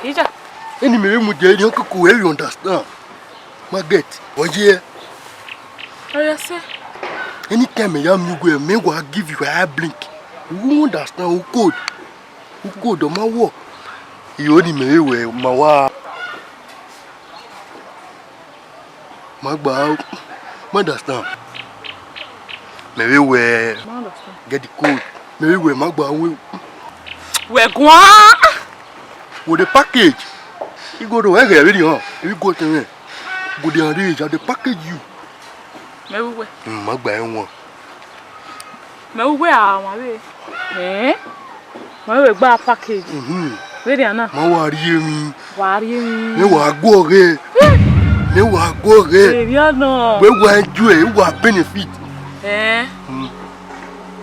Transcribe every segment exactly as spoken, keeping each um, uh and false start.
Ija. Eni mẹ vbe mu jẹ, eni ọkụkọ wẹ vbe understand. Margaret, ọ ye? Ọ ya sẹ. Anytime mẹ ya miẹn uwẹ, mẹ wa give you eye blink. U understand, u cold. U cold, ọ ma wọ. Iyo ni mẹ vbe wẹ ma wa. Ma gba, ma understand. Mẹ vbe wẹ, ma understand, get the code. Mẹ vbe wẹ ma gba wẹ. Wẹ guan. With the package. You go to where every home. You go to where. Go there and reach at the package you. Mẹ vbe wẹ. Mm, ma gba ẹwọn. Mẹ vbe wẹ a wan vbe. Eh? Mẹ vbe gba package. Mhm. Vbenian na. Ma wa rhie emwi. Wa rhie emwi. Mẹ wa guọghẹ. Mẹ wa guọghẹ. Vbenian na. Wẹ wa enjoy, wa benefit. Eh. Mm.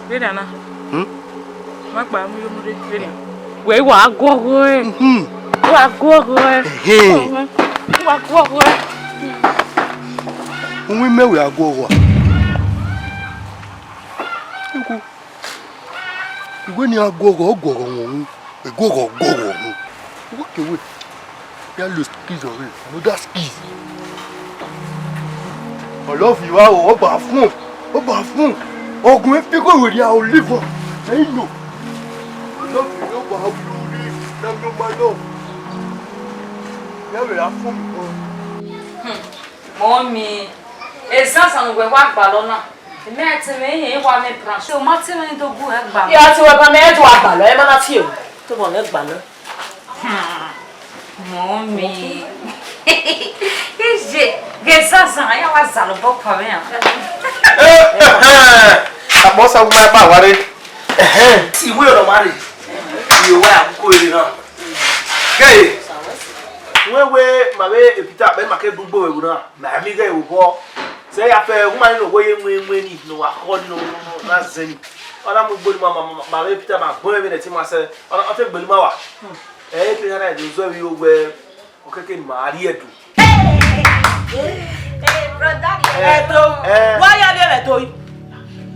Vbenian na. Hmm? Ma gba mu yo mu re vbenian. Wẹ wa guọghẹ. Mhm. Wa guọghẹ. Ehe. Wa guọghẹ. Uwin mẹ wẹ a guọghọ. Iku. Iwe ni a guọghọ, ọ guọghọ wọn unu. Eguọghọ guọghọ unu. Uwa ke we. Ya lo excuse ọre. Another excuse. Ọlọfi wa o, ọ gba fun. Ọ gba fun. Ọgùn efi ko wẹ ria olive. Ẹ i lo. Ọlọfi yóò gba wuli na mi ma lọ. Ya wẹ ra fun mi. Mọmi, ezazan ne uwẹ wa gbalọ na, imẹ te mwẹ iran wa mwẹ branch. So, ma te mwẹ do gu ẹ gba. Ya te wẹ ba mẹ do gbalọ, ẹ ma na tie o. To bọ nẹ gbalọ. Mọmi. Ije, ghe ezazan, a ya wa zalọ obọ kpa mwẹ a. Akpọ sa gu ma kpa wa re. Ẹhẹn, iwe ọrọ ma re. Iye wa ya ko ere na. Ghe. Wẹ wẹ ma vbe Peter, bẹ ma ke gbugbo vbe na. Ma mi ghe vbe obọ. Sẹ ya fẹ, u ma ni nọ wẹ ye win win ni, nọ wa khọ ni, nọ, nọ, nọ, na zẹ ni. Ọ na mu gbe ni ma, ma, ma, ma vbe Peter ma gbẹn vbe nẹ te ma sẹ. Ọ na, ọ te gbe ni ma wa. Ẹ, Peter na do zọ vbe owẹ, okeke ni ma rhie do. Hey, brother, Ẹto, eh, wa ya vbe ẹto yi.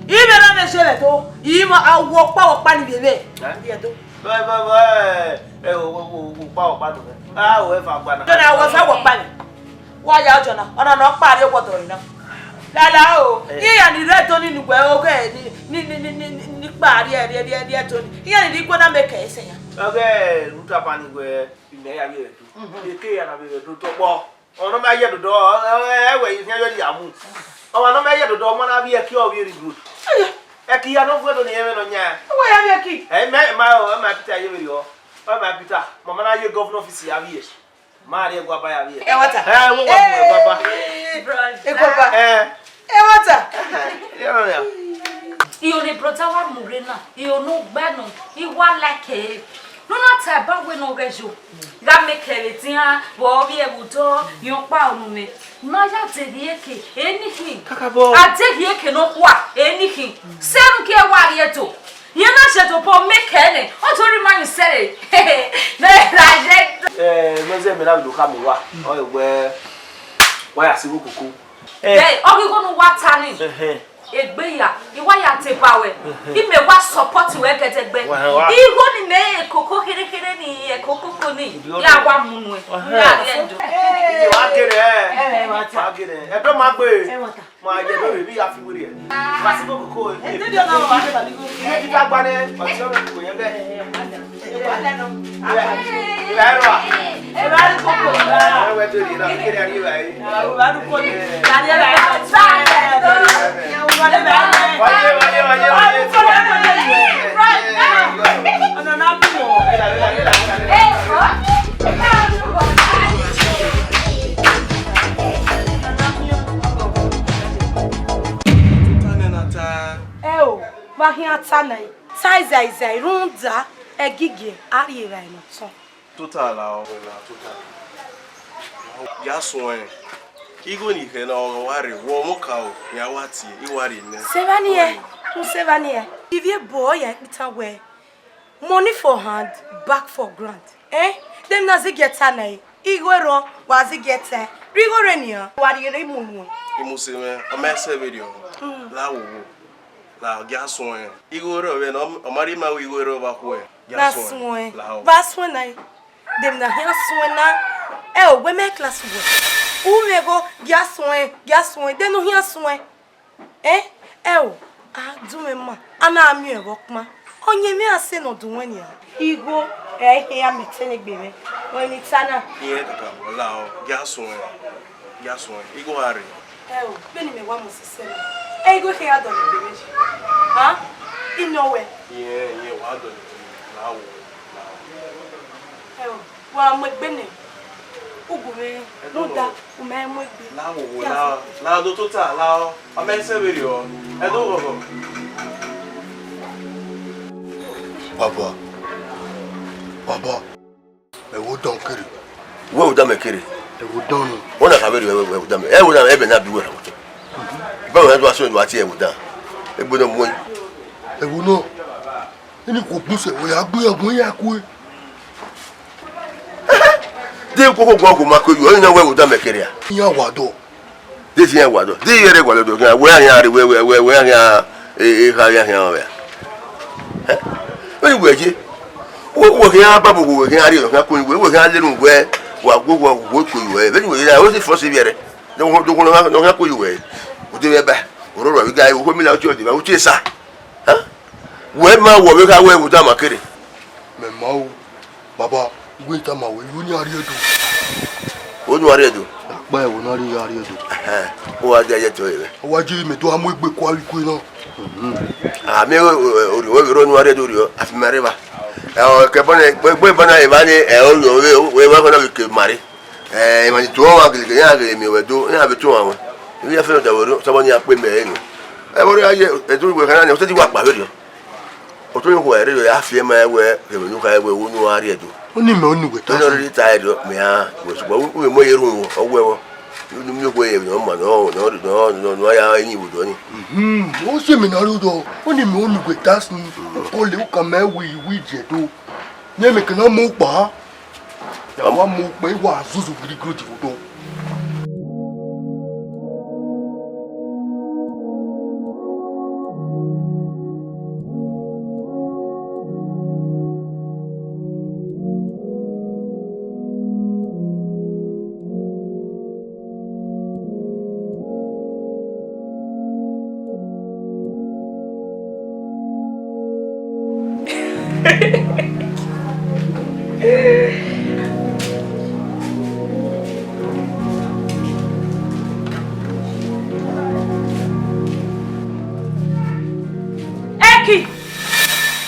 Ivbe na vbe se vbe ẹto, ima a wọ ọkpa, wọ ọkpa ni vbe vbe. Eh? Vbe ẹto. Bye, bye, bye. Ẹ, o, o, o, o, kpa ọkpa nọ. A, o, eva gba na. Jọna, wọ sa wọ ọkpa ni. Wa ya jọna, ọna nọ kpa rrie ọwọdọ na. Lala o, eh, iran ni rre Tony ni wẹ oghe ni, ni, ni kpa rrie, rrie, rrie, rrie Tony. Iran ni rre igwe na mẹ kẹ ẹse yan. Oghe, u tapa ni wẹ, imẹ ya vbe ẹto. Mhm. Eke ya na vbe ẹto tọkpọ. Ọmwa ne ọ ma ye ẹdọdọ, ẹ, ẹ, ẹ, wẹ, I khian yọ ya mu. Ọmwa ne ọ ma ye ẹdọdọ, ọ ma na vbiẹ ẹki, ọ vbiẹ eri gold. Aya. Ẹki hia ne ọ vuẹ do ne irẹn mwẹ nọ yan. Ọ wa ya vbiẹ ẹki? Ẹ, mẹ, ma, ọ, ma Peter ye vberriọ. Ọ, ma Peter, ma ma na ye governor office ya vbiẹ. Ma rrie ẹguaba ya vbiẹ. Ẹ, wata. Ẹ, wẹ wa mu ẹguaba. Ẹ, brother. Ẹguaba. Ẹ. Ẹ, wata. Rhunmwuda wa mu rre na, I ho ne u gbe nọ, I wa like ẹre. Ne u na ta ẹban wẹ ne ọ ghẹ yo. Gha mẹ kẹ vbe dian, vbe ọ vbiẹ vbe odọ, rẹn ọkpa unu mwẹ. Ne a ya de rhie eke, eni khin. Kakabọ. A de rhie eke nọkhua, eni khin. Sẹ ne u kie wa rhie do. Rẹn na zẹ do bọ mẹ kẹ nẹ, ọ do rhie ima yin sẹre. Mẹ ra ye. Eh, mẹ zẹ mẹ na vbe do khama uwa. Ọ wẹ, wa ya si vbe okoko. Eh. Ẹ, ọ ghi igho ne uwa ta ni. Ẹhẹn. Egbe ya, I wa ya deba ruẹ. Ẹhẹn. I mẹ wa support ruẹ gẹdẹgbẹ. Wa, wa. Igho ne imẹ re koko kherhe kherhe ni, ẹ koko ko ni. Idiot. Ya wa mu nuẹn. Ẹhẹn. Ya rhie do. Wa gere, ẹ. Ẹ, wa ta. Wa gere. Ẹ bẹ ma gbe. Ẹ, wa ta. Ma ye do re, bi ya fi were. Wa si vbe okoko. Ẹ, dede ọ na wa ma gbe ba ni go. Ẹ, ti ka gba nẹ, wa si ọmọ ko yẹn bẹ. Ẹ, wa ta. Ẹ o, vbe a khian ta nẹ, ta zaizae rhunmwuda ẹgigiẹ a rri evbare ne ọ tọn. Tota la ọ. Ya suẹn. Igho ni khẹ na ọ wa rre, wọ mu ka o, ya wa tie, I wa rre nẹ. Sevba ni ẹ, u sevba ni ẹ. Ivie bọ ya ikpita wẹ, money for hand, back for ground. Eh? Dem na zigie ta na e. Igho erhọn, wa zigie ta. Rhie igho rre nian, wa rhie rre imu nuẹn. Imuse mwẹ, ọ ma ẹsẹ vberriọ. Mm. La wo wo. La gia suẹn. Igho erhọn vbe nọ, ọ ma rhie ima wẹ igho erhọn vbe a khuẹ. Gia na suẹn. Suẹn. La o. Vbe a suẹn na e. Dem na khian suẹn na. Ẹ o, wẹ mẹ class wẹ. U mwẹ igho, gia suẹn, gia suẹn. De ne u khian suẹn. Eh? Ẹ o, a dun mwẹ ma, a na miẹn vbe ọkpan. Ọyẹnmwẹ a sẹ ne ọ dun wẹ nian. Igho, ẹ i khian mẹ te ne egbe mwẹ. Wẹ ni ta na. Iẹn kaka wọ la o, gia suẹn, gia suẹn. Igho gha rre. Ẹ o, vbene imẹ wa mu sisẹ na. Ẹ igho khian dọlegbe mwẹ yi. Ha? I nọ wẹ. Iẹn, iẹn wa dọlegbe mwẹ. La o, la o. Ẹ o. Wa mu egbe nẹ, ugu mwẹ rhunmwuda, u ma mu egbe. La wo wo, la, la do tota, la ọ, ọ ma ẹsẹ vberriọ, ẹ do ghọghọ. Baba, baba, ẹ wo dan kere. Wẹ wo dan mẹ kere. Ẹ wo dan nọ. Wẹ na kha vberriọ, ẹ wo dan mẹ, ẹ wo dan mẹ, ẹ bẹ na bi wẹ ra wotọ. Bẹ wẹ do aso do ati ẹ wo dan. Egbe nọ mu. Ẹ wo nọ. Eni khuo gbusẹ, wẹ ya gbe iran gun iran kue. De koko guan koma ko yu, ọni na wẹ wo da mẹ kere a. Iran wa dọ. De si iran wa dọ. De iran wa dọ, khian, wẹ a khian re, wẹ, wẹ, wẹ, wẹ a khian, e, e, kha khian, khian wẹ a. Eh? Vbene wẹ ye. Wẹ, wẹ khian ba bo, wẹ khian re, khian ko wẹ, wẹ khian lenu wẹ, wa, wẹ, wẹ, wẹ ko yu wẹ. Vbene wẹ ye, o si fọ si vbiẹ rẹ. Do, do, do, khian ko yu wẹ. O de vbe ba. O ro ro vbe ga, o ko mi la, o ti o de ba, o ti sa. Wẹ ma wọ vbe kha wẹ vbe odama kere. Mẹ ma o, baba, wẹ tama wẹ, unu a rrie do. Unu a rrie do? Akpa ẹvbo na rrie a rrie do. Ẹhẹn, u wa dia ye ẹto ẹre. Ọ wa je mẹ do a mu egbe kua vbe ikue na. A miẹn orhiọn vbe unu a rrie do rriọ, a fi ma rre evba. Ẹ, ọ, kẹ ẹbọ nẹ, egbe ẹbọ na evba ni, ẹ, orhiọn vbe, vbe, vbe, vbe, vbe, vbe, vbe, Eh, emwa ni tuẹ ọmwa gele gele, iran gele miẹn wẹ do, iran vbe tuẹ ọmwa wẹ. Ivbi ya fẹnẹ da wẹ, sabọ ni a kpe mẹ ẹre nọ. Ẹvbo rre a ye, ẹdẹ uwẹ khana nẹ, ọ te di wa kpa vberriọ. Ọ te ni khuẹ rre, a fi ẹe ma wẹ, kevbe ne u kha wẹ, unu a rrie do. Ọni mẹ ọni wẹ ta. Ọni rre ta ẹre, mẹ a wẹ, sokpan u vbe mu ẹre rhunmwuda, ọ wẹ vbọ. Unu mi wẹ, ọ ma nọ, nọ, nọ, nọ, nọ, a ya yin vbe odọ ni. Mhm, ọ sẹ mẹ na rre odọ, ọni mẹ ọni wẹ ta sin, ọ kọle, u ka mẹ wẹ, wẹ je do. Ne mẹ kẹ na mu kpa. Ya wa mu ukpẹ, I wa zuzu girigiri odivbo dọ. Ẹki,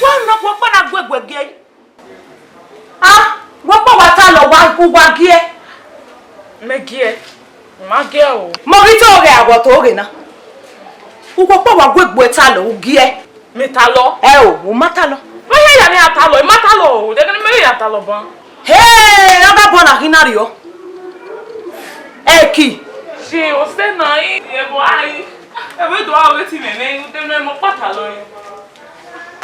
wẹ nọ, wẹ ọkpa na gu egbe gie. A, wẹ ọkpa wa ta lọ, wa, wa gie. Mẹ gie, ma gie o. Mẹ ọ ghi te ọghe awọ to ghe na. Wẹ ọkpa wa gu egbe ta lọ, u gie. Mẹ ta lọ. Ẹ o, u ma ta lọ. Mẹ ya ya ne a ta lọ, I ma ta lọ o, de gele mẹ ya ta lọ ban. He, ọ gha bọ na khin na rriọ. Ẹki. Ṣe o se na i, ẹvbo a i, ẹvbo do a wẹ ti mẹ mẹ, u de mẹ mọ kpata lọ yin.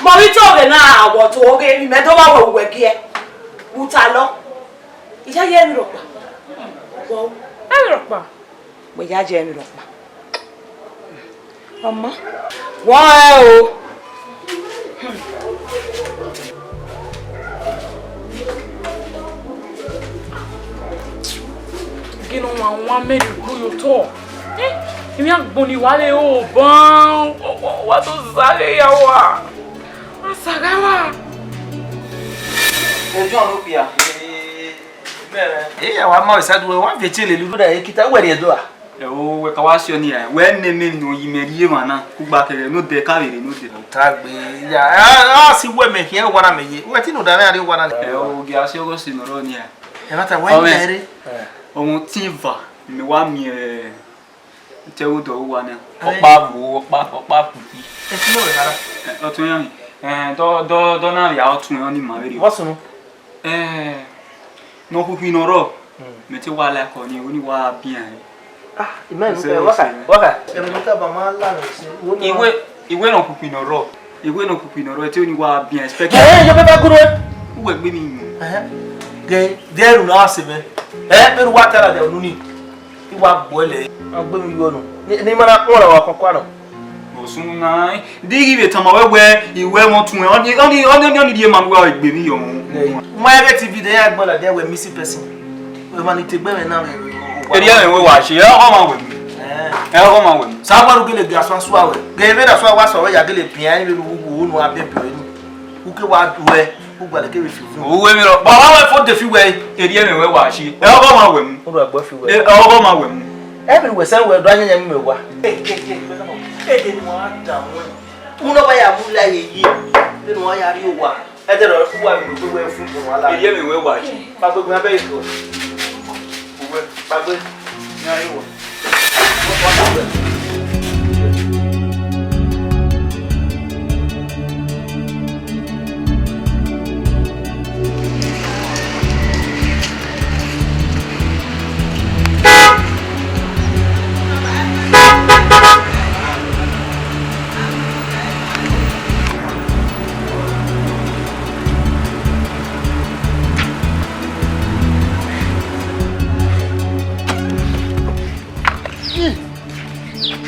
Mọ vbe cho ghe na, awọ to ghe, mẹ do wa wẹ uwẹ giẹ. U ta lọ. Iya ye emwi rhọkpa. Wọ. Emwi rhọkpa. Wẹ ya ye emwi rhọkpa. Ọma. Wọ ẹ o. Gele ọmwa wan mẹ rhie ukpu ye otọ. Eh, emwi agbọn ni wa vbe ro ban, wa do zaghe ya wa. Wa zagha wa. Ẹ John okpia. Mẹ, e ya wa ma Osadu, wa viẹ tie lele udu da, e kita wẹ rhie do a? Ẹ o, wẹ ka wa si ọni ra? Wẹ ne mẹ nọ yi mẹ rhie emwa na, kugba kẹghẹ ne odẹ ka vbe rre ne odẹ. Ta gbe ya, a, a si wẹ mẹ khian owa na mẹ ye. Wẹ ti ne odẹ mwẹ a rrie owa na ni. Ẹ o, gia si ọghe ọse ne ọ rrọọ ni ra. Ẹ ma ta wẹ Ọmẹ. Ẹ re. Ọmọ tin eva, mẹ wa miẹn. Te wo dọ uwa na. Abe- Ọkpa vbo, ọkpa, ọkpa vbo. Ẹ ti nọ wẹ khara. Ẹ, ọtẹn yan. Ẹ, dọ, dọ, dọ na ya ọtẹn yan ni ma vberriọ. Vbọ sunu? Ẹ, ne ọ khukhui ne ọ rrọọ. Hmm. Mẹ te wa la ẹkọ ni, oni wa bian. Ah, imẹ nu Ẹ, waka, waka. Ẹ, mẹ ta ba ma la nẹ se. Wo ni Iwe, wa- iwe ne ọ khukhui ne ọ rrọọ. Iwe ne ọ khukhui ne ọ rrọọ, te oni wa bian expect. Ẹ, ẹ, yọ bẹbẹ guru. Uwẹ gbe mi yin. Ẹhẹn. Gẹ, dẹ ru na se mẹ. Ẹ, bẹru wa ta ra dẹ unu ni. I wa gbuẹ lẹ, a gbe mi yọ nọ. Ni, ni ma na kpọnmwẹ wa kọkua nọ. Ọsun na, de I ghi vbe tama wẹ wẹ, I wẹ mọ tuẹn, ọni, ọni, ọni, ọni, ọni rhie ma ne uwa gbe mi yọ. Ma ghẹ T V de ya gbọ ladian wẹ missing person. Wẹ ma ni te gbe mwẹ na vbe. Erriọ mwẹ wẹ wa shi, ẹ ọghọ ma wẹ mu. Ẹ. Ẹ ọghọ ma wẹ mu. Sa wa ru gele gia sua sua wẹ. Gele vbe da sua wa sua wẹ ya gele pian ni vbe ru wu unu a bẹn pian ni. U ke wa du ẹ, u gbalẹ ke vbe fi uvun. Uwu emwi rhọkpa. Baba wẹ fo de fi wẹ. Erriọ mwẹ wẹ wa shi. Ẹ ọghọ ma wẹ mu. U ru ẹgbẹ fi wẹ. Ẹ ọghọ ma wẹ mu. Ẹ vbe wẹ sẹ wẹ do ayẹnyẹ mu mẹ wa. Ede ne uwa da wẹ. Unu ọba ya mu la ye yi. Ede ne uwa ya rrie owa. Ẹdẹ rẹ uwa vbe ro wẹ fun unu ala. Erriọ mwẹ wẹ wa shi. Kpagbe gun abẹ iko. Uwẹ, kpagbe. Yan ye wẹ.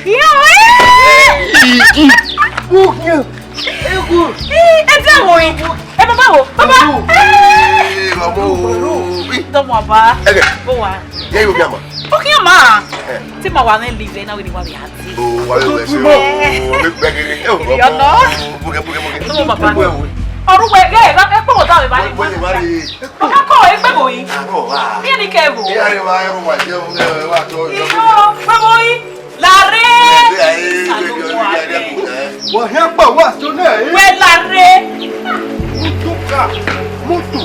Yo, eh! Ẹ jẹ́ wo yìí. Ẹ bàbá wo? Bàbá. Ẹ, bàbá wo? Dọ́mọ àbá. Ẹgẹ. Ó wà. Yẹ yóò bí a ma. Ó kí ẹ máa. Ẹ. Tí màá wà ní live náà wí ni wà bí àti. Ó wà lóye ṣe o. Ẹ. Ìyọ̀nà. Bókè, bókè, bókè. Dọ́mọ bàbá. Bókè, bókè. Ọ̀run wẹ̀ gẹ́ ẹ̀ ẹ̀ pọ̀ wọ́n dáhùn ìbáraẹ̀. Bókè, bókè, bókè. Ọkọ kọ egbe bo yi. Arọ wa. Iye ni kẹ bo. Iye ni wa, ẹrù wa jẹ, ẹrù wa tọ. Iyo, egbe bo yi. Lare. Ẹgbẹ́ ayé, ẹgbẹ́ ayé, ẹgbẹ́ ayé. Wọ́n hẹ́ pọ̀ wá tó náà yìí. Wẹ́ lare. Mọ́tò ká, mọ́tò.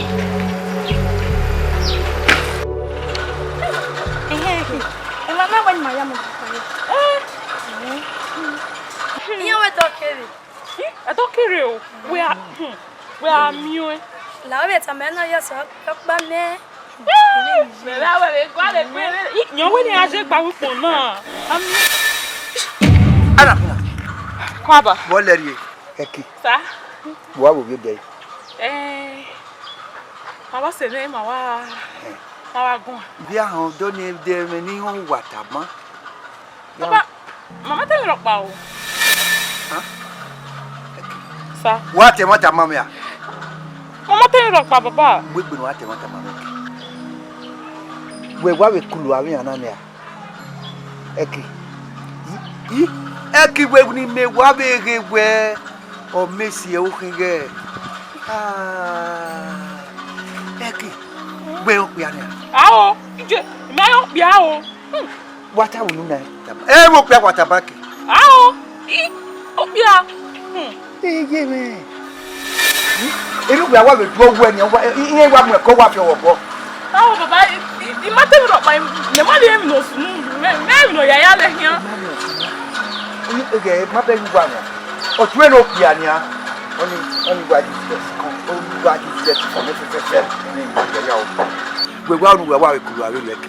Ehe, ehe. Ẹ ma na wẹ ni ma ya mọ. Eh. Iye wẹ tọ kere. Ih, ẹdọ kere o. Wẹ a, hmm, wẹ a miẹn. La ovbi ẹta mẹ na ya sẹ ọkpa mẹ. Ih, mẹ ra wẹ vbe gualọ egbe vbe. Ih, yan wẹ ne a je gba ukpọn na. Ami. Ana, ana. Kọ aba. Vbọ lẹ rrie, Ẹki? Sa? Wa vbe ovbi ẹdẹ? Eh, ma wa sẹ nẹ, ma wa, ma wa guan. Vbe ahọn dọ ne ẹdẹ mwẹ ne I họn uwa tama. Baba, mama tẹ emwi rhọkpa o. Hah? Sa. Wa tẹ ẹmwata ma mẹ a? Mama tẹ emwi rhọkpa, baba. Wẹ gbe ne wa tẹ ẹmwata ma mẹ. Wẹ wa vbe kulu avbe iran na nia. Ẹki. I, i, Ẹki, wẹ ni mẹ wa vbe ghe wẹ ọ mẹ si ẹre ukhin ghẹ. Ah, Ẹki, wẹ okpia nia. Ao, ije, mẹ okpia o. Hmm. Wa ta unu na. Ẹ vbe okpia wa tama ke. Ao, i, okpia. Hmm. Eye mwẹ. Enu okpia wa vbe du ọwẹ ni, wa, i, i, wa mu ẹko wa fi ọghọ bọ. Ao, baba, i, i, I ma te emwi rhọkpa, mẹ ma rhie emwi ne ọ sunu, mẹ, mẹ emwi ne ọ ya ya lẹ khian. Ege, ma bẹ yu wa nọ. Ọtuẹn ne okpia nian, ọni, ọni wa useless, ọni wa useless for me fẹfẹfẹ, ọni wa ya ya o. Wẹ wa unu wẹ wa vbe kulu avbe rẹ ke.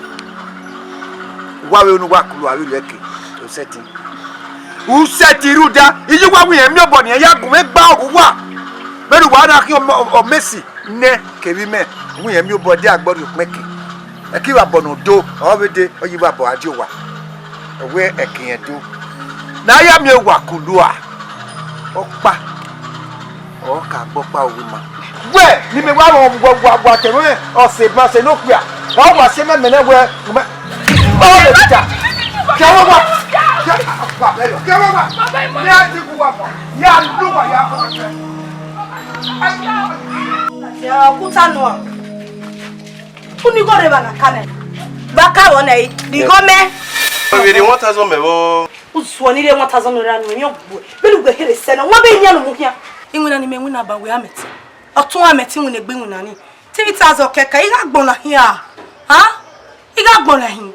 Wa vbe unu wa kulu avbe rẹ ke. Usẹtin. Usẹtin rhunmwuda, iye uwa wẹ irẹn miẹn obọ ne irẹn ya gu mwẹ gba ọghe uwa. Vbene uwa na khian ọ, ọ, ọ Messi nẹ kevbe imẹ, wẹ irẹn miẹn obọ de agbọrriọ okpẹn ke. Ẹki vbe abọ ne ọ do, ọ vbe de, ọ yi vbe abọ a die owa. Ọ wẹ ẹki irẹn do. Ne a ya miẹn owa kulu a, ọkpa. Ọ ka gbe ọkpa owa ima. Wẹ, ne imẹ wa rhọ wa, wa, wa tẹmwẹ ọse ma sẹ ne okpia. Ọ wa sẹ mẹ mẹ nẹ wẹ, mẹ, ọ lẹ tita. Kẹ wẹ wa. Kẹ wẹ wa. Kẹ wẹ wa. Ni a ti ku wa fa. Ni a lu wa ya. Ya okuta nua. Unu igho rre evba na ka nẹ. Ba ka vbọ nẹ, righo mẹ. Ovbi rre one thousand mẹ vbọ. Uzuọ ni rre one thousand naira nu, emwi ọgbuẹ. Vbene ugbẹ kherhe sẹ nẹ, wa vbe yan ne u mu khian. Iwinna ni mẹ winna ba wẹ amẹtin. Ọtẹn amẹtin winna egbe iwinna ni. Three thousand kẹkẹ, I gha gbọnna hin a? Ha? I gha gbọnna hin.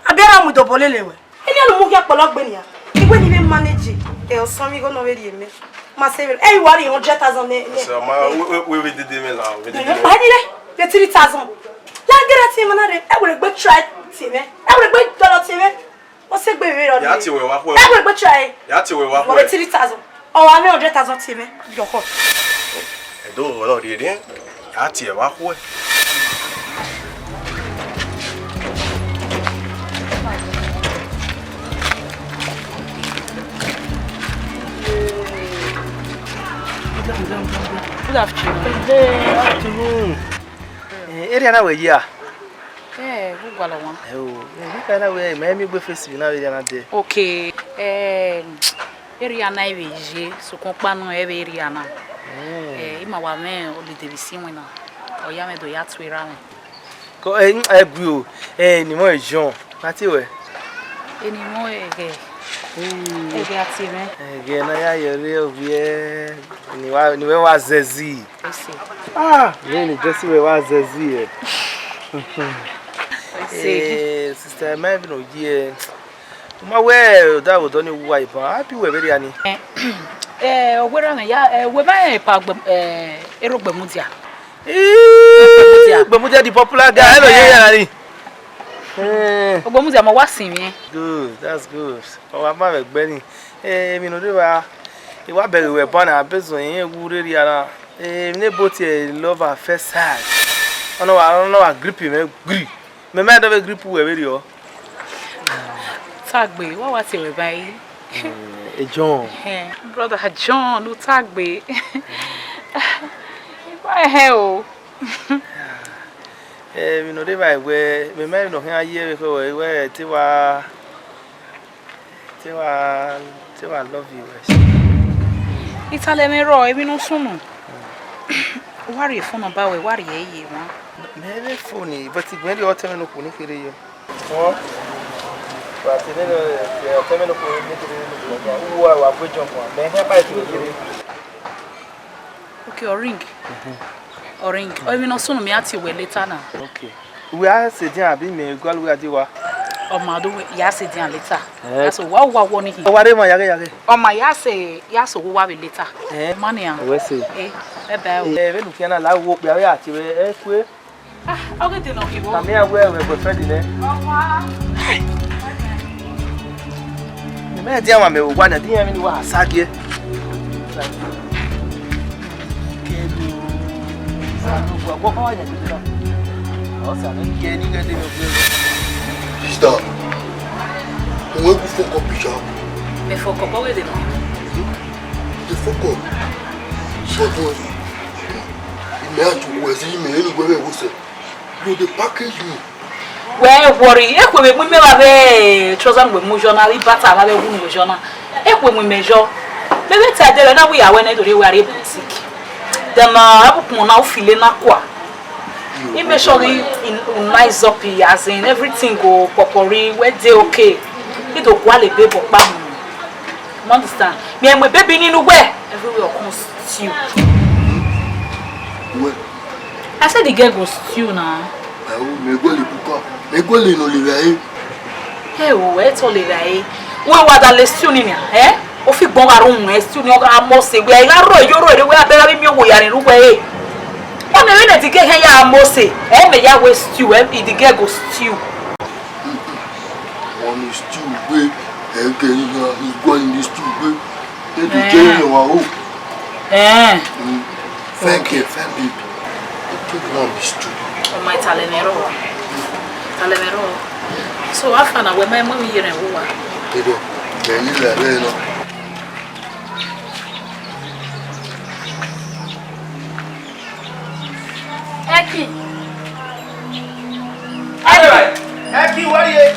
Abi a ra mu idobọ lele wẹ. Eni a ne u mu khian kpọlọ gbe nian. I wẹ ne I vbe manage, ẹ, ọsan vbe igho ne ọ vbe rhie mẹ. Ma sẹ vberriọ, ẹ i wa rhie hundred thousand nẹ, nẹ. Sir, ma, wẹ, wẹ, wẹ, wẹ dede mwẹ la, wẹ dede mwẹ. Ba ni re, vbe three thousand. Ya gẹrẹ tie emwa na rre, ẹ wẹ rhe gbe try tie mwẹ. Ẹ wẹ rhe gbe dọlọ tie mwẹ. Ọ sẹ egbe vberriọ. Ya tie wẹ wa khuẹ. Ẹ wẹ rhe gbe try. Ya tie wẹ wa khuẹ. Vbe three thousand. Ọ wa mwẹ hundred thousand tie mwẹ. Yọkọ. Ẹdo, ọ rhie rre, ya tie wa khuẹ. Good afternoon. Good afternoon. Eh, area na wẹ ye a? Eh, u gualọ wan. Eh, o, eh, vbe ka na wẹ, ma mi gbe face na vbe area na dẹ. Okay. Eh, area na i vbe ye, sokpan ọkpa nọ ẹ vbe area na. Mm. Eh, ima wa mwẹ holiday vbe isi iwinna. Ọ ya mwẹ do ya tu erha mwẹ. Ko, eh, mm, eh, gui o. Eh, ne imẹ John. Na tie wẹ? Eni mọ ẹghẹ. Mm. Ẹghẹ a tie mwẹ. Ẹghẹ ne a ya ye rre ovbi ẹ, ne wa, ne wẹ wa zẹzi. Ese. Ah, vbene ne Jesse wẹ wa zẹzi ẹ. Ese. Eh, sister, ma vbe no ye. Ma wẹ odaro dọ ni wa iban, a bi wẹ vberriọ ni. Eh, eh, ọ wẹ erha mwẹ ya, eh, wẹ ma pa gbe, eh, erha Ogbemudia. Ii, Ogbemudia the popular guy, ẹ lọ ye ya ni. Eh. Ogbemudia ma wa sinmwi ẹn. Good, that's good. Ọ wa ma vbe ẹgbẹ ni. Eh, emwi ne ọ rre evba, I wa bẹghe wẹ ban na, abezọ irẹn wu rre area na. Eh, emwi ne ebo tie love at first sight. Ọ na wa, ọ na wa grip mwẹ gri. Mẹ ma dọ vbe grip wẹ vberriọ. Tagbe, wa wa tie wẹ ba yi. Eh, John. Eh, brother John, u tagbe. Wa hẹ o. Eh, emwi ne ọ rre evba wẹ, mẹ ma emwi ne ọ khian ye vbe khẹ wẹ, wẹ te wa, te wa, te wa love you wẹ. Italẹ mwẹ rrọọ, emwi ne ọ sunu. Wa rhie phone number wẹ, wa rhie ye mwa. Mẹ vbe phone, but igbẹn rhie ọtẹn mwẹ ne okhuo ne kherhe yọ. Ọ, wa te nene, ọtẹn mwẹ ne okhuo ne kherhe ne okhuo, u wa, wa gu John guan. Mẹ hẹ ba te kherhe. Okay, ọ ring. Ọ ring. Ọ emwi ne ọ sunu mẹ a tie wẹ later na. Okay. Uwẹ a sẹ edian abi mẹ gualọ uwẹ a die wa? Ọ ma do wẹ, ya sẹ edian later. Eh. Ya sẹ wa wa wọ ni hin. Ọ wa rre emwa yaghe yaghe. Ọ ma ya sẹ, ya sẹ owa vbe later. Eh. Ma nian. Wẹ sẹ. Eh, bye bye o. Eh, vbene u khian na la wo okpia vbe a tie wẹ, eh, kue. Ah, ọ ghi de nọ kevbe. Tama iran wẹ wẹ boyfriend nẹ. Ọ wa. Mẹ ma dia wa mẹ owa na, di iran vbene wa sa gie. Sister, uwẹ gu fuck up sha. Me fuck up, ọ ghi de nọ. Dey fuck up. Fuck up. Imẹ a ju wẹ si imẹ, enu wẹ vbe wo sẹ. You dey package me. Wẹ worry, ekhue vbe mu imẹ vbe trouser ne uwẹ mu yọ na, vbe bata vbe ẹwu ne uwẹ yọ na. Ekhue mu imẹ yọ. Mẹ vbe ta ẹdẹ rẹ na, wẹ ya wẹ nẹ do rre wẹ a rre boutique. Then, uh, ẹvbo ukpọn na u feel na kua. He make sure he, he, he nice up, he, as in everything go popori, we dey okay. He do gualọ ebe bọ kpa mu. You understand? Me and my baby ni nu wẹ. Everywhere come stew. Wẹ. I said the girl go stew na. Ẹ o, mẹ gualọ ebuka, mẹ gualọ ne ọ le ra e. Ẹ o, ẹ tọ le ra e. Wẹ wa da le stew ni nia, eh? Ofigbọn gha rre unu stew ni, ọ gha mose, wẹ a i gha rro eyo rro ere, wẹ a bẹghe avbe miẹn owo ya rre uwẹ ẹre. Ọnii vbene ẹdẹ ighe hẹn ya mose, ẹ mẹ ya wẹ stew, ẹ, idẹ ighe go stew. One is two, gbe, ẹgẹ igua ni is two, gbe. Edu je yan wa o. Eh. Mm. Thank you, thank you. Two is two. Ọ ma talẹ mwẹ rrọọ. Talẹ mwẹ rrọọ. So, afa na wẹ ma mu ye rẹn vbe uwa. Kedo, kẹ yi lẹ vbe nọ. Ẹki. Ẹki, wẹ rrie.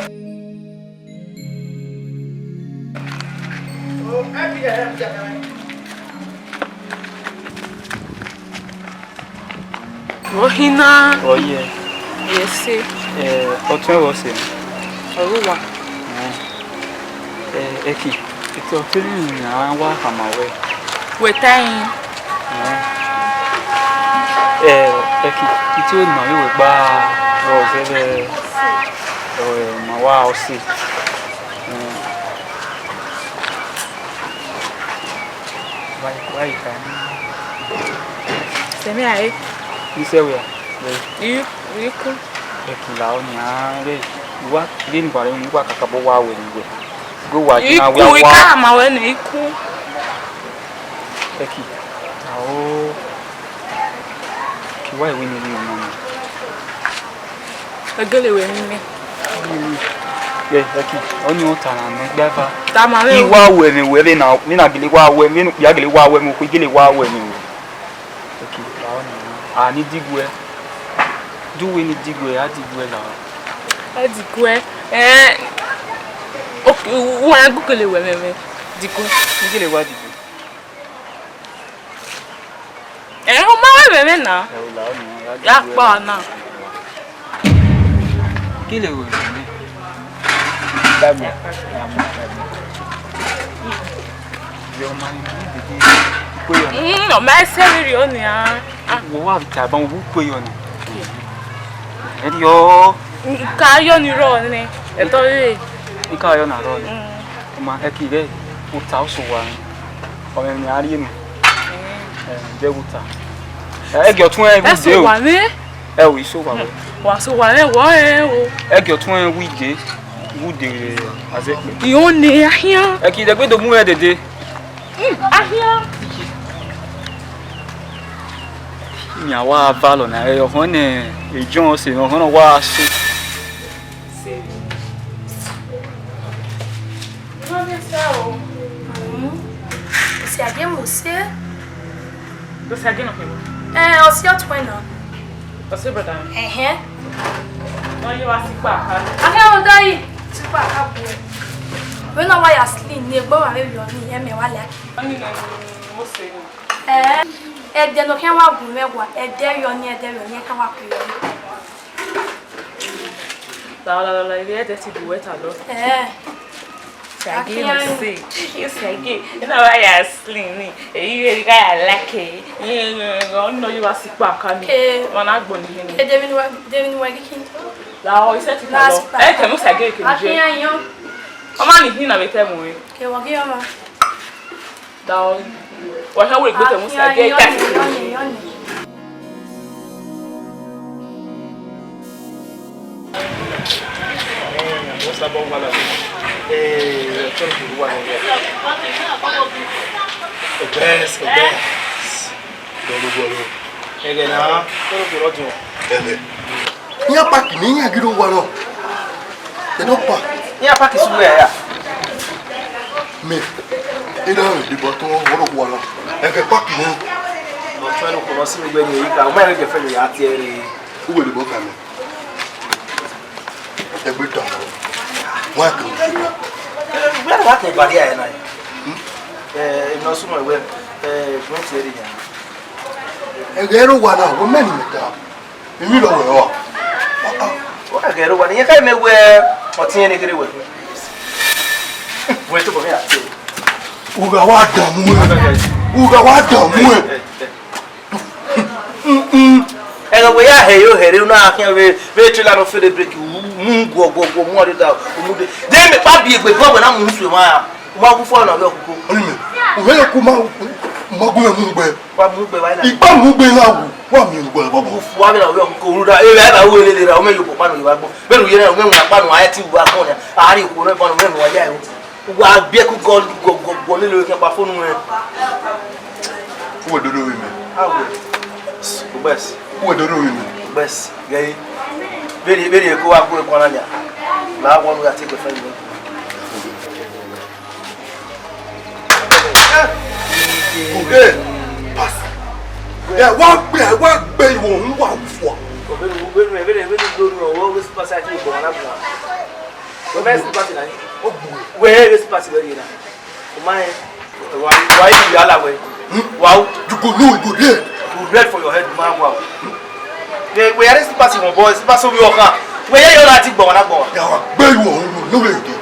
Ọ hina. Ọ yẹ. Yẹ se. Ẹ, ọtẹn vbọ sẹ? Ọ ru uwa. Ẹ, ẹ, Ẹki, etọ ọtẹn ni a wa khama wẹ. Wẹ ta ẹn. Ẹ, Ẹki, ite ne ima ye wẹ gba rọ zẹvbe, ẹ, ma wa ọse. Ẹ. Wa, wa yi ka ni. Sẹ mwẹ a re? Ni sẹ wẹ a? I, I ku. Ẹki, la ọnii a re. Wa, vbene wa rre, wa kakabọ wa wẹ ne wẹ. Gue wa yi na wẹ a wa. I ku, I ka ma wẹ ne I ku. Ẹki, ao. Ki wa wẹ ne I ru ọmọ nẹ. Egele wẹ ne imẹ. Ẹ, Ẹki, ọnii ọ ta na mẹ gba eva. Tama mwẹ o. I wa wẹ ne wẹ vbe na, vbe na gele wa wẹ, vbe ne okpia gele wa wẹ, vbe okpia gele wa wẹ ne wẹ. Ẹki, la ọnii. A ni diguẹ. Du wẹ ni diguẹ, a diguẹ la. A diguẹ. Ẹ, ok, wa gele wẹ mwẹ, mwẹ. Diguẹ. Ni gele wa diguẹ. Ẹ, ọ ma wẹ vbe mwẹ na. Ẹ, o la ọnii, a ya diguẹ kpa la. Na. Gele wẹ mwẹ. Dagbe. Dagbe. Yọ ma ni dede. Ikpe yọ na. Mm, ọ ma ẹse rhirhi ọnii a. Ah. Wẹ wa ta ban, wẹ ikpe yọ na. Ẹ yọ. Ka yọ ni rrọọ nẹ. Ẹtọ rre. I ka yọ na rrọọ nẹ. Mm. Ọ ma, Ẹki rẹ, u ta, u sẹ owa nẹ. Ọ mwẹ ne a rhie nẹ. Mm. Ẹ, de u ta. Ẹ, ẹgiọ tuẹn vbe ude o. Ẹ sẹ owa nẹ. Ẹ o, I sẹ owa wẹ. Wa sẹ owa rẹ, wọ rẹn o. Ẹgiọ tuẹn vbe ude, vbe ude azẹkpe. I ho ne a khian. Ẹki, dẹgbe do mu mwẹ dede. Mm, a khian. Iran wa valọ na, ẹ, ọhọn ne John sẹ, ọhọn ne ọ wa sẹ. Osiagie mu se. Osiagie nọ kẹ? Eh, ọse ọtuẹn na. Ọse brother? Ẹhẹn. Nọ ye wa sikpa kha. Akẹ o dai, sikpa kha bu. Vbene ọ wa ya sleep ni, egbe ọmwa vbe vbiẹ ọnii, ẹmwẹ wa lẹ. Ọnii nọ ni mo se ni. Eh, ẹdẹ ne ọ khian wa gu mwẹ wa, ẹdẹ vbiẹ ọnii, ẹdẹ vbiẹ ọnii, ẹ khian wa ku yọ. La, la, la, la, ivbi ẹdẹ ti bu wẹ ta lọ. Eh. Osiagie nọ se. Osiagie, ena wa ya sleep ni. Eyi, eyi ka ya like. Ọnii nọ ye wa sikpa kha ni. Ke. Wa na gbọ ni hin. Ke, de vbene wa, de vbene wa ghi khin. La, ọ, ise ti ta lọ. Ẹ tẹ mu Osiagie ke je. Akhian yan. Ọ ma ni hin na vbe tẹ mu re. Ke wa ghi ọmọ. Da ọ, wa hia wẹ egbe tẹ mu Osiagie. Akhian yan, yan, yan. What's up, Bongwala? Eh, tell me what I get. The best, the best. Bolo, bolo. Ẹghẹ na, tell me what you want. Ẹghẹ. Iran park ni iran ghi rre owa nọ. They don't park. Iran park is where, yeah. Me. Ida rẹ debo tọn ọrọ owa nọ. Ẹghẹ park ni. Ọtẹn ne okhuo nọ si vbe ẹre ka, ọ ma rẹn gẹfẹ ya tie ẹre. Uwẹ debo ka mẹ. Ẹgbẹ tọn. Wa ke. Where wa ke bari aye na? Eh, ino sumo we, eh, mo tie ẹre ya. Ẹghẹ rre owa na, wo mẹ ni mẹ ta. Emi lọ wẹ ọ. Wa gẹrẹ owa ni, iran ka mẹ wẹ ọtiẹn ne kherhe wẹ. Wẹ tobọ mwẹ ya tie. Ugha wa dààmú ẹ. Ugha wa dààmú ẹ. Ẹghẹ wẹ ya hẹ yo hẹre, u na khian vbe, vbe trailer nọ fede brake, u mu guọ, guọ, guọ, mu ọre da, u mu de. De mẹ kpa bi egbe guọ, wẹ na mu su emwa. Wa gu fua na vbe ọkoko. Ọni mẹ, u vbe ku ma, ma gu mẹ mu gbe. Wa mu gbe wa na. Ikpa mu gbe na wu, wa mi gbe bọbọ. Gu fua vbe na vbe ọkoko, ru da, e, e, e, u lele ra, u mẹ yo kpokpa nọ, wa gbọ. Vbene u ye na, u mẹ mu akpa nọ, a ye ti wa gbọ na. A ri okhuo nọ, eba nọ, u mẹ mu wa ya yo. Wa biẹ ku gọ, gọ, gọ, gọ lele ke kpa fonu rẹ. Uwẹ dodo vbe mẹ. Awe. Ugbẹs. Uwẹ dodo vbe mẹ. Ugbẹs. Gẹi. Vbene, vbene ko wa gu ẹguan na nia. Na wa nu ya te girlfriend mẹ. Okay. Pass. Ẹ wa gbe, ẹ wa gbe iwọ, n wa fua. Vbene, vbene, vbene, vbene, vbene, vbene, vbene, vbene, Wẹ mẹ slippers na ni. Wẹ ẹ slippers wẹ rhie na. O ma rẹn. Wa, wa yi ya la wẹ. Wa o. You go know, you go red. You red for your head, man, wa o. Wẹ, wẹ ya slippers wọ boy, slippers omi ọkha. Wẹ ya yọ lati gbọmọ na gbọmọ. Ya wa gbe you on no, no way again.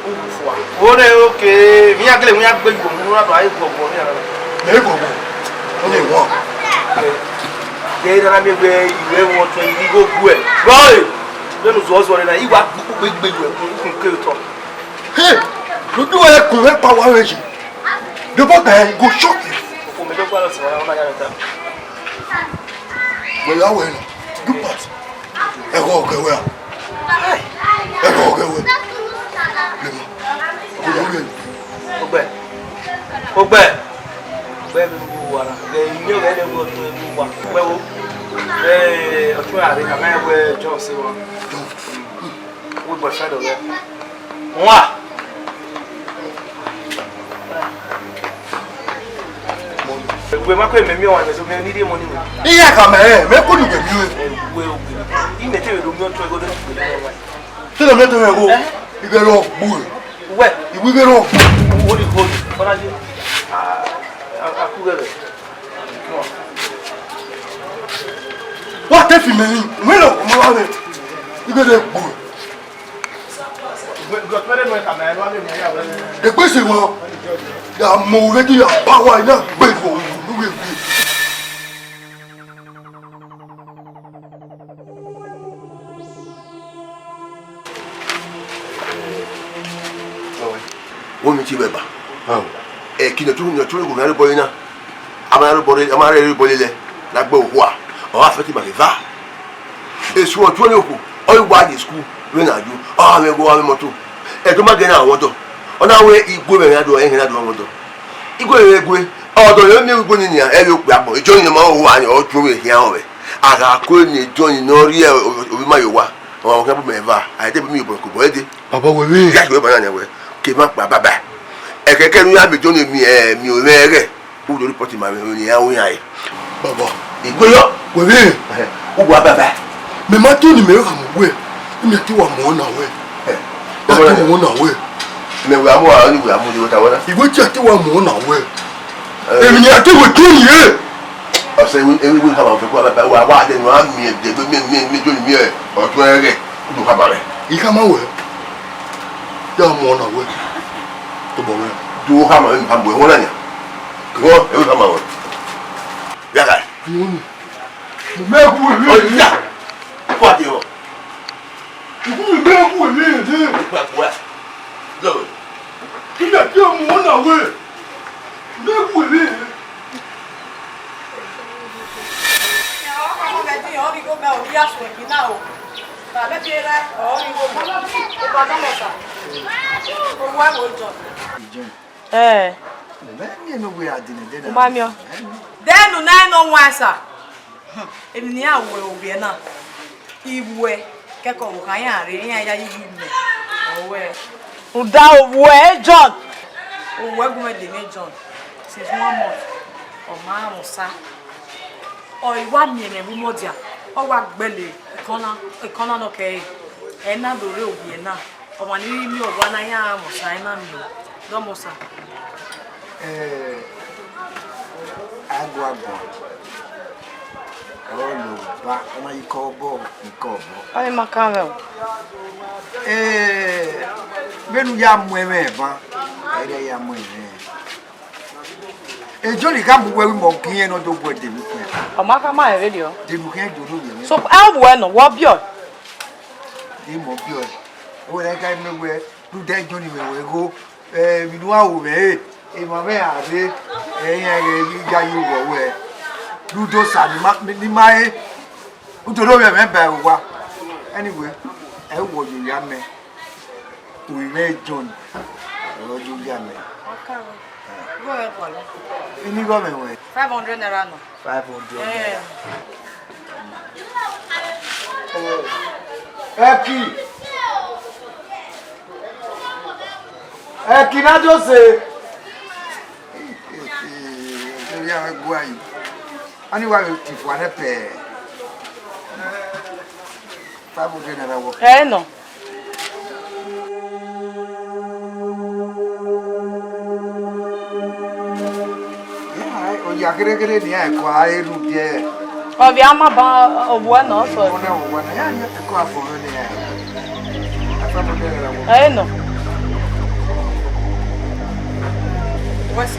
Wo ne, okay. Mi ya gele, mi ya gbe you on no, na do ayi gbọgbọ ni ara. Me gbọgbọ. Only one. Ye na mi wẹ iwẹ wọn twenty go gu ẹ. Boy. Vbene u zọzọ rre na, I wa gbe ukpukpu egbe you ẹkun, ukpukpu kere otọ. Hey, you do ẹkun vbe kpa wa vbe yi. The boy guy go shock you. Okhuo mẹ dọgba lọ sẹ wa na ya ta. Wẹ ya wẹ na, do pass. Ẹghọ ọgẹ wẹ a. Ẹghọ ọgẹ wẹ. Lema. Ọgẹ wẹ. Ogbẹ. Ogbẹ. Ogbẹ mi wo wa na. Ẹ, iyẹn ọgẹ ne wo to wo wa. Ogbẹ wo. Ẹ, ọtun a re ka ma wẹ John se wa. John. Wo boyfriend ọgẹ. Nwa. Wẹ ma kọ emẹ miẹn ọmwa nẹ, so mẹ ni rhie money mẹ. Iran khama ẹre, mẹ ko nu wẹ miẹn ọẹn. Wẹ, wẹ, I mẹ te vbe do miẹn ọtẹn ẹgho ne ọ gbe nẹ wa. Te ne ọ miẹn ọtẹn ẹgho, ighẹ rọ gbu ẹre. Wẹ. Iwu ighẹ rọ gbu. Holy, holy. Fọlá dé. A, a, a kú rẹ rẹ. Wa te fi mẹ rin, wẹ lọ, ọmọ wa rẹ. Ighẹ rẹ gbu ẹre. Egbe se wọn, ya mọ ore ghi ya ba wa ina gbe vbo unu vbe vbe. Wo mi ti vbe ba. Ẹ, kí ni ọtún, ni ọtún lè wò mí arúgbó yín náà? A máa rúbọ lé, a máa rẹ rúbọ lélẹ̀ lágbẹ́ òkú à. Ọ̀rọ̀ àfẹ́ ti màkì fà. Èṣù ọ̀tún ní òkú, ọ yóò wá di skul, wí nà ju, ọ há mi ẹgbẹ́ wá mi mọ́tò. Ẹ̀dùn má gẹ̀ náà wọ́n tọ̀. Ọ náà wé igbó mẹ̀rin adùn, ẹ̀hìn adùn wọn tọ̀. Igbó rẹ̀ gbé, ọ̀dọ̀ yóò ní igbó ni nìyà, ẹ yóò pè àpọ̀. Ìjọ yìí máa ń wò wá ní ọdún rẹ̀ hìá ọ̀rẹ́. Àrà kó ní ìjọ yìí náà rí ẹ, òbí má yóò wá. Àwọn ọmọ kẹ́bù mẹ́fà, àìdẹ́bí mi ò bọ̀ kò bọ̀ ẹ́ dé. Bàbá wẹ̀ mí. Ìyá ìwé bàbá náà ni wẹ̀, kì í má pa bàbá. Ẹ̀kẹ́kẹ́ ní àmì ìjọ ni mi, ẹ̀, mi ò rẹ́ rẹ̀. Udo report ma me ni ya wo ya e. Baba. Igbe yo. Wẹrẹ. Ugbo baba. Mẹ ma to ni mẹ gha mu wẹ. Mẹ te wa mu na wẹ. Eh. Mẹ te mu na wẹ. Mẹ wa mu a ni wa mu ni wa ta wẹ na. Iwẹ ti a te wa mu na wẹ. Eh. Èmi ni a te wẹ to ni e. Ọsẹ ewe ewe ewe kama fẹ kó wa wa de nu a mi de mi mi mi mi jo ni mi ẹ. Ọtun ẹrẹ. Udo kama rẹ. Ika ma wẹ. Ya mu na wẹ. To bọ wẹ. Do kama wẹ, kama wẹ, wọ́n na nya. Wọ́n, ẹ wẹ kama wẹ. Ya ka. Mo mẹ ku wẹ. Ọ ya. Kó a di ọ. Ikú mi bẹ́ẹ̀ kú èmi èdè. Ìgbà kú ẹ. Lọ́wọ́. Ilẹ̀ tí o mú wọn náà wẹ̀. Bẹ́ẹ̀ kú èmi èdè. Ọmọ bẹ dín ọ̀rọ̀ ìgò bẹ́ẹ̀ òbí àṣọ ẹ̀mí náà o. Bàbá bẹ́ẹ̀ rẹ ọ̀rọ̀ ìgò bẹ́ẹ̀. Ó bá dánwò sà. Owó ẹ̀ wò jọ. Ẹ. Mẹ miẹn ne uwẹ a dene dẹ. U ma miẹn. Dẹnu na nọ wan sa. Emwi ne iran ru ovbi ẹna, iwẹ kẹkẹ ọvbokhan iran rre, iran ya yi yi mẹ. Ọ wẹ, rhunmwuda ovbuẹ John. Ovbuẹ gu mwẹ de mwẹ John since one month, ọ ma rhan mwẹ osa. Ọ i wa miẹn mwẹ vbe umudia, ọ wa gbẹle ekọn na, ekọn na nọ kẹre, ẹ na do rre ovbi ẹna. Ọmwa ni rhie imiọnmwa na ya mwẹ osa, ẹ na miẹn. Dọmọ osa. Eh, aguaguan. Ọba, ọ ma yi ikọ obọ, ikọ obọ. Ọni ma kan mwẹ o. Eh, vbene u ya mu ẹmwẹ ban, ẹ i ya mu ẹmwẹ. Ejọ ni ka mu wẹ vbe imẹ ọgin ne ọ do guẹ de mu khian. Ọ ma khama rẹn vberriọ. De mu khian do no yẹ. So, ẹ vbuẹ nọ, wẹ ọ biẹ ọe? De mu ọ biẹ ọe. Ọ wẹ na i ka mẹ wẹ, rhunmwuda Jọn ni mwẹ wẹ igho. Emwi ne uwa ru mwẹ re, emwa mwẹ a rre, ẹ i ya ye uwẹ wẹ, ne u do sa ne ima, ne ima re, u do do vbe ẹmwẹ ba ẹre owa. Anyway, ẹ i wọ ye oya mẹ, u i mwẹ John, ẹ i ye oya mẹ. Ọka mwẹ, igho mwẹ gualọ. Ini igho mwẹ wẹ? Five hundred naira nọ. Five hundred naira. Ẹki, ẹki na do se. Ẹki a gua yi. Ani wa ti fua nẹ pẹ. Five hundred naira wọ. Ẹ nọ. Oya ghereghere ne iran ẹko a ru biẹ. Ọ vbe a ma ba owa nọ sọ. Ọna owa na, ya ye ẹko afọ ne iran. Ẹ nọ. Wẹsi,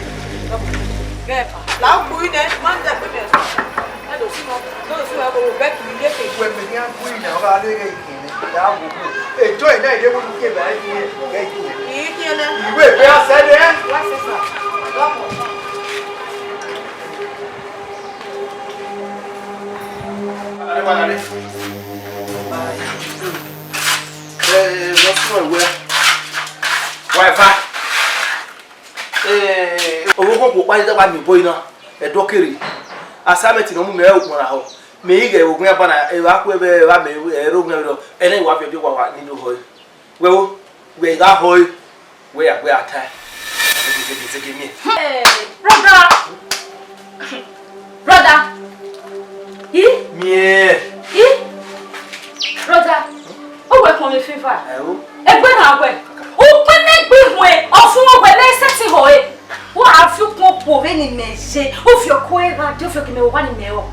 gẹpa. La ku ine, ma da gbe mi. Ẹ do si mọ, do si mọ, ẹvbo bẹki ye ke. Wẹ mẹ ni a ku ina, ọ gha rre ghe. Eto ẹre na, ẹ i de mu unu ke ba ẹre, ẹ i de. Iwe ẹre a sẹ nẹ. Wa sẹ sa. Wa eva. Ovbi okhuo kpa ni da wa miẹn obọ na, ẹdẹ ọ kere. Assignment ne ọ mu mẹ, ẹ ukpọn na họ. Mẹ i ghẹ vbe owian ba na, evba ku ẹvbe, evba mẹ, ẹ rre owian vberriọ, ẹna wa viọ, viọ wa wa ni do họ ẹre. Wẹ o, wẹ i gha họ ẹre, wẹ ya, wẹ ya tae. Zege, zege, zege miẹn. Hey, brother. Brother. I? Miẹn. I? Brother. O wẹ kọn vbe fever. Ẹ o. Egbe na wẹ. Ukpẹn ne gbe ihuen, ọ fun wẹ ne sẹtin họ ẹre. Wa fi ukpọn po vbene imẹ ye. U fi ọkọ ẹre gha de, u fi ọkọ imẹ vbe owa ne imẹ rrọọ.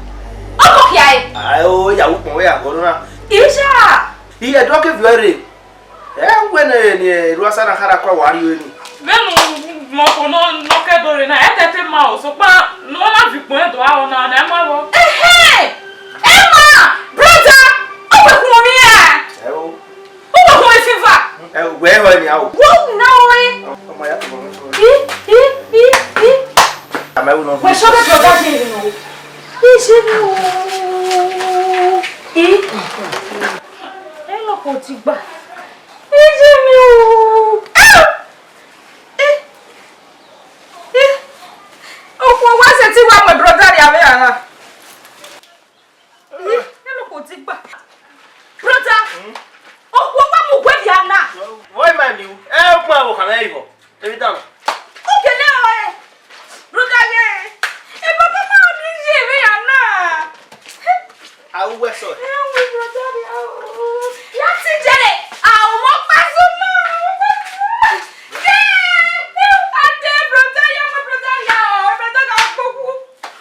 Ọ kọ khia ẹre. Ẹ o, ya ukpọn wẹ ya gọ na. Iya. Iye ẹdẹ ọ ke viọ ẹre. Ẹ wẹ ne, ne erhuanegbe na khara kua wa rrie ni. Vbene mọto nọ, nọ ke do rre na, ẹ tẹte ma o, sokpan ne ọ na viọ ukpọn ẹdẹ ọre na, ne ẹ ma vbọ. Ẹhẹn! Ẹ ma, brother, ọ wẹ khuọnmwi ra? Ẹ o. Ọ wẹ khuọnmwi fever? Ẹ wẹ họ nia o. Wo na ore. Ọmọ ya to mọ. I, i, i, i. Ama wo nọ. Wẹ sọ brother je ni o. I se mi o. I. Ẹ lọ kò ti gbà. Iye mi o. Ah! Eh! Eh! Okhuo wa sẹtin wa mu brother rria vbe ara. Eh, ẹ lọ kò ti gbà. Brother, okhuo wa mu wẹ vbe ana. Why man you? Eh, okhuo wa wo kha vbe ivo. Every time. Okay, le o, eh. Brother, ye. E baba ma ni ye vbe ya na. A u wẹ sọ. Eh, we brother, ye. Ya ti jere. A u mo pa so ma. Ye. A te brother, ye, we brother, ye. Brother, na gbogbo.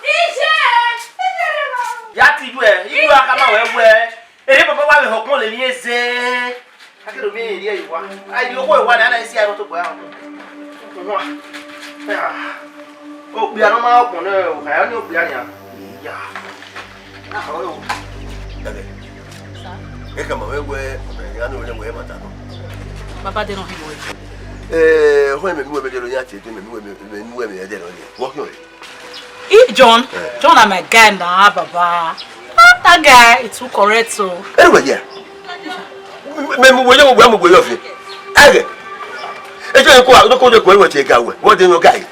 Iye. Iye re ma. Ya ti ju ẹ, ibu aka ma wẹ wẹ. Ere baba wa vbe họkpọn lele eze. Ka ke do miẹn eri ẹre wa. Ai, di okhuo wa na, na isi aro to gbe ahọ. Wa. Ya. Okpia ne ọ ma họkpọn nẹ, okha ya ni okpia nian. Ya. Ahọ yo. Dade. E ka ma wẹ wẹ, ya no wẹ wẹ ma ta no. Baba de no hi wẹ. Eh, ho me mi wẹ me de lo ya ti de me mi wẹ me mi wẹ me de lo ni. Wo kio. He, John, eh. John na my guy na, baba. Ah, that guy, he too correct o. Anyway, yeah. Me mu wẹ yo, wẹ mu wẹ yo fi. Ege. E je ko, ko je ko we ti ga we. What do you guy?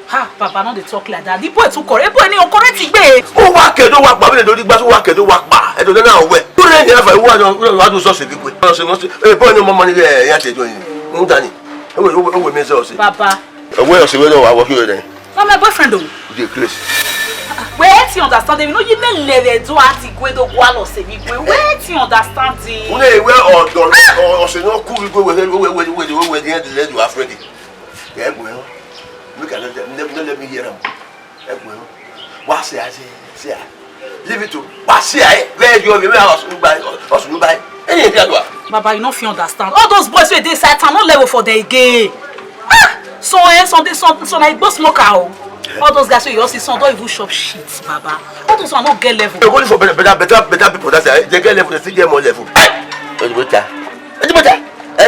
Ha, baba, no dey talk like that. The boy too correct. The boy ni o correct igbe. O wa ke do wa pa, we do di gba so wa ke do wa pa. E do na we. Tu re ni afa wa do, wa do so se bi gbe. So se mo se. E boy ni mo mo ni ya te do yin. Mo dani. E we, e we me so se. Baba. E we o se we do wa wo ki o de. Na my boyfriend o. You dey craze. Wetin understand him? No, you may let do anti gwe do gwa lo se mi gwe. Wetin understand him? Unu ewe ọdọ, ọ, ọ, ọsẹ no ku igwe we, we, we, we, we, we, we, the end, the end, you are afraid. Yeah, well, look at that. Let, let, let me hear him. Yeah, well, what's the idea? Say, leave it to. What's the idea? Where you are? Where else you buy? Else you buy? Any idea, do? Baba, you no fit understand. All those boys wey dey inside town, no level for them again. Ah! So, eh, some dey, some, some na Igbo smoker o. All those guys wey you all see, some don even chop shit, Baba. All those one no get level. They go look for better, better, better, better people. That's why they get level, they still get more level. Hey! Ejibota. Ejibota. Eh?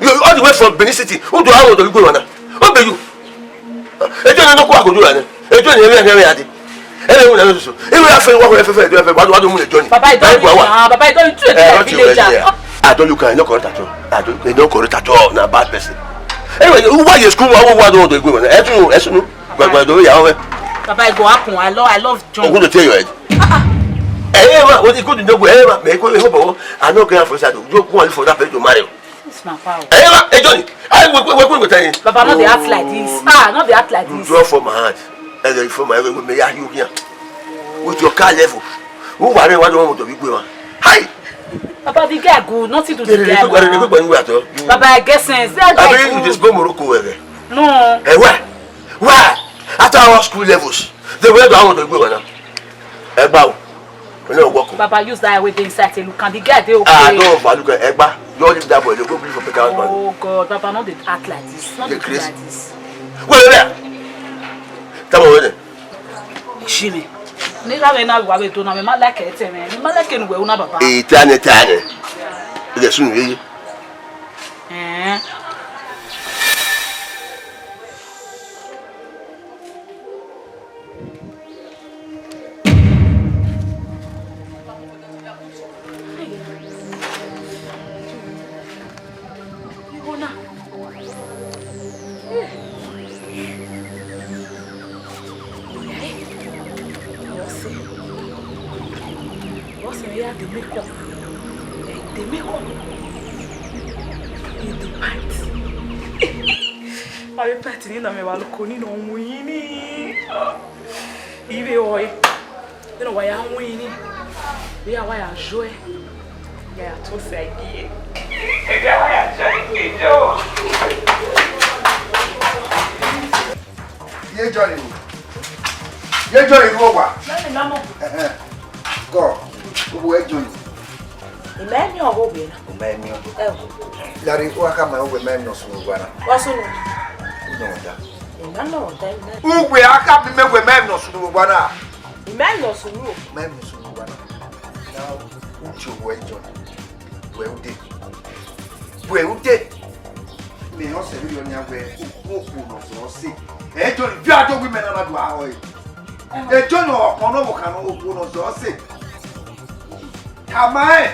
You all the way from Benin City. Who do I want to go on? Who be you? Ejo ni no ku akoju ra nẹ. Ejo ni ẹmwẹ ẹmwẹ ade. Ẹmwẹ ẹmwẹ ẹmwẹ soso. Iwe ya fẹ wa fẹ fẹ fẹ fẹ wa do mu Ejo ni. Baba, you don, ah, Baba, you don, you too, eh, a village. I don look am, e no correct at all. I don, e no correct at all. Na bad person. Anyway, who why you school? Who why don do go on? Ejo, ejo no. Gbagba do ya we. Baba, e go happen. I love, I love John. Ogun to tell your head. Eh, ma, what you could do go, eh, ma, me go, eh, but I no care for that. You go and for that place to marry. This my power. Eh, ma, eh, Johnny. I will, will, will, will tell you. Baba, no dey act like this. Ah, no dey act like this. You draw for my hand. And then for my hand, me ya you here. With your car level. Who worry what you want to be going? Hi. Baba, the guy good. Nothing to the guy. Baba, I get sense. That guy good. You just go Morocco with. No. Eh, where? Where? After our school levels, they went down to go now. Egba o. We no work. Baba, use that way dey inside to look, and the guy dey okay. Ah, no, but look, Egba, you leave that boy. They go bring for better husband. Oh God, Baba, no dey act like this. No dey do like this. Wait, wait, wait. Come on, wait. Shimi. Ni ra we na wa we do na, me ma like it, me. Me ma like it we una, Baba. Eh, tane, tane. Ile sunu yeye. Eh. Igho na. Ọse. Ọse ya de makeup. De makeup. In the pant. Avbe pant ni na mẹ wa loko ni nọ winni. Ivbe ọre. Vbene wa ya winni, vbe ya wa ya yọe, ya ya to sẹ gie. Vbe ya wa ya yọe gie yo. Ye Johnny. Ye Johnny, wo wa. Nani na mo. Ẹhẹn. Go. Wo Johnny. Imẹ miẹn ọghe ovbi na. Imẹ miẹn. Ẹ o. Yari, wa ka ma wẹ mẹ nọ sunu wa na. Wa sunu. Nọ da. Imẹ nọ da imẹ. Uwẹ a ka bi mẹ wẹ mẹ nọ sunu wa na. Imẹ nọ sunu o. Mẹ nọ sunu wa na. Na uche wẹ John. Wẹ ude. Wẹ ude. Mẹ ọ sẹ vbe rọ nia wẹ okhuo okhuo nọ zọ sẹ. Ẹ John, viọ ado wi mẹ na na do arhọ e. Ẹ John, ọkpọn nọ vbe okhan nọ okhuo nọ zọ sẹ. Tama rẹn,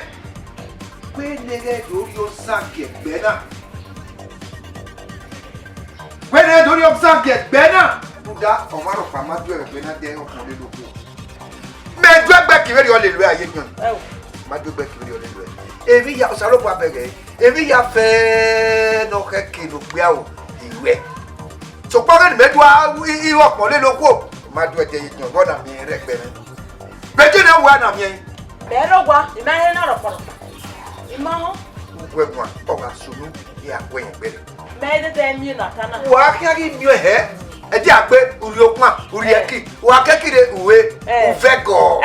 wẹ ne ghẹ do rhie ozan gie ẹgbẹ na. Wẹ ne ghẹ do rhie ozan gie ẹgbẹ na. Rhunmwuda, ọmwa rhọkpa ma do ẹghẹ ẹgbẹ na dẹ ọkpọn lele okhuo. Mẹ do ẹgbẹ ke vberriọ lele uẹ, aye John. Ẹo. Ma do ẹgbẹ ke vberriọ lele uẹ. Emwi hia, Osanobua bẹghe, emwi hia fẹẹrẹ ne ọ khẹke ne okpia ro, I ruẹ. Sokpan ọghe ne imẹ do a, I, I rhie ọkpọn lele okhuo, ma do ẹdẹ ye John, vbe ọ na miẹn rre ẹgbẹ mwẹ. Bẹghe ne uwa na miẹn. Mẹ rre owa, I ma rẹn na rhọkpa rhọkpa. I ma họn. Uwẹ guan, ọ gha sunu, I gha gu ẹe yẹn gbe. Mẹ dede miẹn na ta na. Wa khian ghi miẹn hẹ? Ẹdẹ a gbe urhi okpan, urhi ẹki, wa kẹki rre ue, uvẹgọ,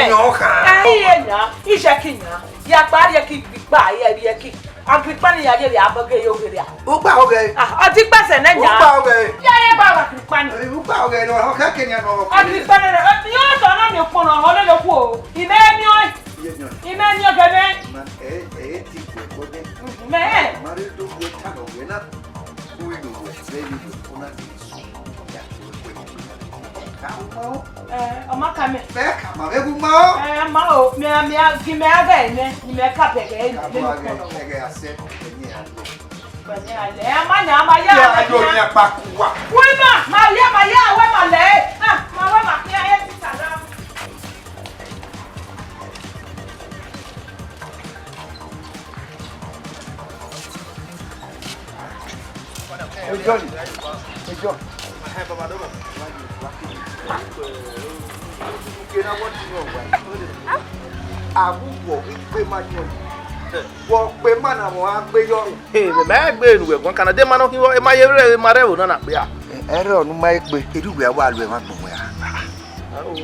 uyọn khan. Ẹ, iye yan, ijẹki yan, ya kpa rhie ẹki gbigba, ya rhie ẹki. Agirikpa ni ya rhie vbe abọghe yo ghe ria. Ugba ọghẹ. Ah, ọ di gbẹsẹ nẹ yan. Ugba ọghẹ. Ya ye ba agirikpa ni. Ugba ọghẹ, ọ khẹke yan nọ. Agirikpa nẹ, yo tọ na ni okpọnọ, ọ lele okhuo. I mẹ miẹn ọẹn. Iye yan. I mẹ miẹn ọghe mwẹ. Ma, ẹ, ẹ, ti gbe gbọdẹ. Mẹ. Ma rre do gbe ta nọ wẹ na. Uwẹ do wẹ, vẹ ni wẹ, ọna ti su. Ya, wẹ, wẹ. Ka u ma o. Ẹ, ọ ma ka mẹ. Mẹ ka ma vbe gu ma o. Ẹ, ma o, mẹ, mẹ, gi mẹ aghẹ nẹ, ni mẹ ka bẹghe nẹ. Ka ma aghẹ, ẹghẹ a sẹ, ẹni a lẹ. Ẹni a lẹ, ẹ ma nẹ, a ma ya. Ya, a yo ni a pa ku wa. Wẹ ma, ma ya, ma ya, wẹ ma lẹ. Ah, ma wẹ ma khian ye ti ta na. Hey, Johnny. Hey, John. Ẹ, baba dọmọ. Kena wọ ti yọ wa. Awu wọ gbe ma yọ. Wọ gbe ma na wọ a gbe yọ. Ee, mẹ gbe nu ẹguọn kana de ma nọ khin, ma ye rre ma rre ẹvbo na na kpia. Ẹrọ ne u ma gbe, erriọ uwẹ a wa lu ẹmwẹ agbọn wẹ a. Ao.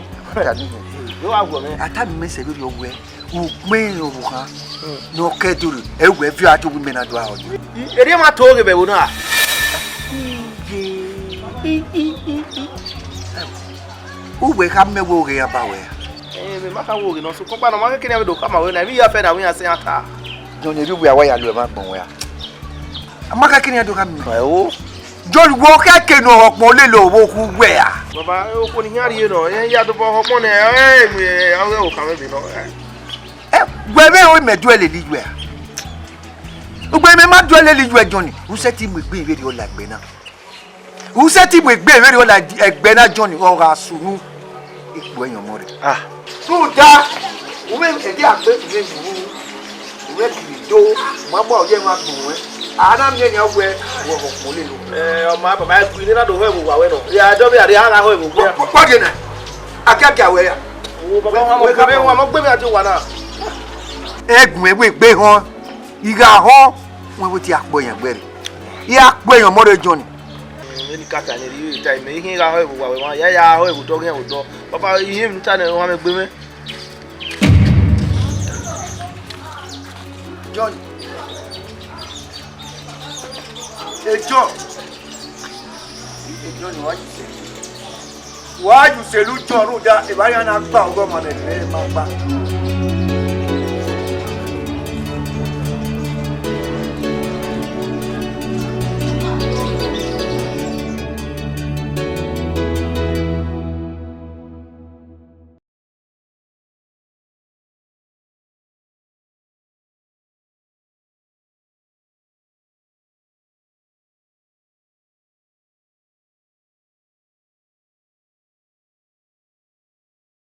Yo wa wọ mẹ. A ta mẹ sẹ vberriọ wẹ, u gbẹn ọvbokhan ne ọ kẹ doro, ẹ wẹ viọ a do wẹ imẹ na do a ọyọ. Erriọ ma to ghe vbe ẹvbo na. Uwẹ kha mẹ wẹ oghe iran ba wẹ ra? Ẹ, mẹ ma kha wẹ oghe nọ, sokpan ọkpa nọ, ọ ma kẹkẹ ne iran vbe do khama wẹ na, emwi ya fẹ na wẹ iran sẹ iran ta. Jọn, erriọ uwẹ a wa ya lu ẹmwẹ agbọn wẹ ra? A ma kha kene iran do khama. Ẹ o. Jọn, wẹ ọ kha kene ọkpọn lele ọvbokhan uwẹ ra? Baba, okhuo ne I khian rhie nọ, iran ya dobọ ọkpọn nẹ, ẹ, mu ọghe okhan mwẹ vbe nọ. Ẹ, wẹ vbe ro imẹ duẹ lele ijuẹ ra? Ugbẹn mẹ ma duẹ lele ijuẹ, Jọn, u sẹtin mu egbe vberriọ la egbe na. U sẹtin mu egbe vberriọ la egbe na, Jọn, ọ gha sunu ikpọ ẹyọnmọ rre. Ah. Rhunmwuda, u mwẹ ẹdẹ a gbe, u mwẹ ru, u mwẹ kiri do, u ma gba ọyẹ emwa agbọn ruẹn. A na miẹn nian wẹ, wẹ ọhọ kpolo lele. Ẹ, ọ ma baba, ẹ gui ne na do họn ẹvbo uwa wẹ nọ. Ya dọ vbe a rhie, a gha họn ẹvbo uwa. Kpọkpọ rhie nẹ, a giagia wẹ ya. O baba, wa mọ gbe mwẹ, wa mọ gbe mwẹ a die owa na. Ẹ gu mwẹ wẹ egbe họn, I gha họn, wẹ wẹ te a kpọ yan ẹgbẹre. I a kpọ yan ọmọ rẹ Jọn. Vbene I ka ta nẹ, I ta imẹ, I khian gha họn ẹvbo uwa wẹ mwa, ya ya họn ẹvbo otọ, khian ẹvbo otọ. Baba, I họn emwi ne I ta nẹ, ọ họn mwẹ egbe mwẹ. Jọn. Ẹ Jọn. Ẹ Jọn, wa ye uselu. Wa ye uselu Jọn, rhunmwuda evba iran na gba ọghọ ọmwa nẹ, ẹre ma gba.